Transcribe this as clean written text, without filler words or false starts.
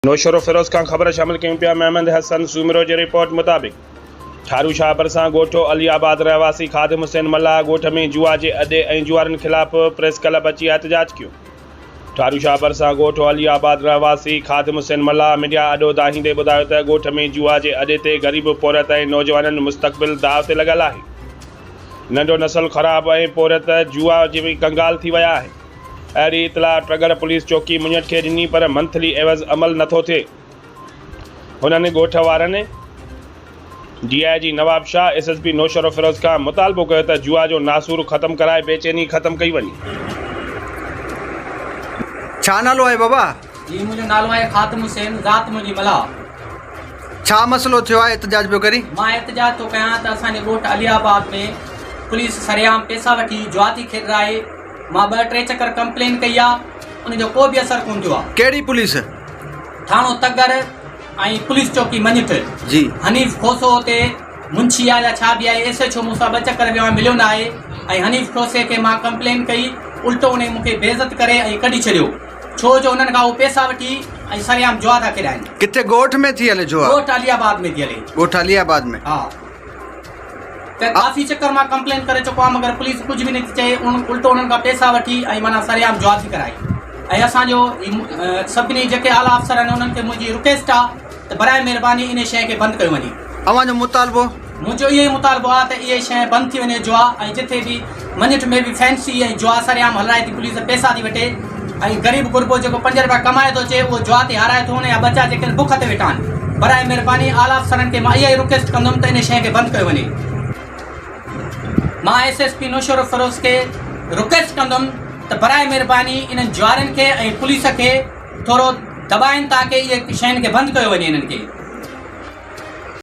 نوشهروفيروز کان خبر شامل ڪيون پيا محمد حسن سومرو جي رپورٽ مطابق ٺارو شاهه ڀرسان ڳوٺ علي آباد رهواسي خادم حسين ملاح ڳوٺ ۾ جوا جي اڏي ۽ جوارين خلاف پريس ڪلب اچي احتجاج ڪيو ٺارو شاهه ڀرسان ڳوٺ علي آباد رهواسي خادم حسين ملاح ميڊيا آڏو دانهيندي ٻڌايو ته ڳوٺ ۾ جوا جي اڏي تي غريب پورهيت ۽ نوجوانن مستقبل داء تي لڳل آهي ننڍو نسل خراب ۽ پورهيت جوا جي ڪنگال ٿي ويا آهن. اهڙي اطلاع ٽڳڙ پوليس چوڪي مڃٺ کي ڏني پر منٿلي عيوض عمل نٿو ٿئي. هنن ڳوٺ وارن D I G Nawabshah, S S P Naushahro Feroze کان مطالبو ڪيو ته جوا جو ناسور ختم ڪرائي بيچيني ختم ڪئي وڃي. ڇا نالو آهي بابا؟ جي منهنجو نالو آهي خادم حسين ذات منهنجي ملاح. ڇا مسئلو ٿيو آهي احتجاج پيو ڪرين؟ مان احتجاج ٿو ڪيان ته اسان جي ڳوٺ علي آباد ۾ پوليس سرعام پيسا وٺي جوا ٿي کيڏرائي مان ٻه ٽي چڪر ڪمپلين ڪئي آ ان جو ڪو به اثر ڪون ٿيو آ. ڪهڙي پوليس؟ ٿاڻو تڳر ۽ پوليس چوڪي مڃٺ. جي. حنيف کوسو اتي منشي آ يا ڇا به آهي ايس ايڇ او مون سان ٻه چڪر ويو آ مليو نه آهي ۽ حنيف کوسي کي مان ڪمپلين ڪئي الٽو انهي مون کي بي عزت ڪري ۽ ڪڍي ڇڏيو ڇو جو انهن کان هو پيسا وٺي ۽ سرعام جوا ٿا کيڏائن. ڪٿي ڳوٺ ۾ ٿي هلي جوا؟ ڳوٺ علي آباد ۾ ٿي هلي. ڳوٺ علي آباد ۾. ها. ته ڪافي چڪر مان ڪمپلين ڪري چڪو آهيان مگر پوليس ڪجهه به نٿي چئي الٽو انهن کان پيسا وٺي ۽ معنيٰ سرعام جوا ٿي ڪرائي ۽ اسان جو سڀني جيڪي اعليٰ افسر آهن انهن کي منهنجي رڪويسٽ آهي ته برائي مهرباني ان شيء کي بند ڪيو وڃي. اوهان جو مطالبو؟ منهنجو اهو ئي مطالبو آهي ته اهي شيء بند ٿي وڃي جوا ۽ جٿي به مڃٺ ۾ به فينسي ۽ جوا سرعام هلرائي ٿي پوليس پيسا ٿي وٺي ۽ غريب غربو جيڪو پنج رپيا ڪمائي ٿو اچي اهو جوا تي هارائي ٿو ان جا ٻچا جيڪي آهن بک تي ويٺا آهن برائي مهرباني اعليٰ افسرن کي مان اها ئي رڪويسٽ ڪندم ته ان شيء کي بند ڪيو وڃي مان ايس ايس پي نوشهروفيروز کي رڪويسٽ ڪندم ته برائي مهرباني انهن جوارين کي ۽ پوليس کي ٿورو دٻائن تاڪه اهي شين کي بند ڪيو وڃي انهن کي.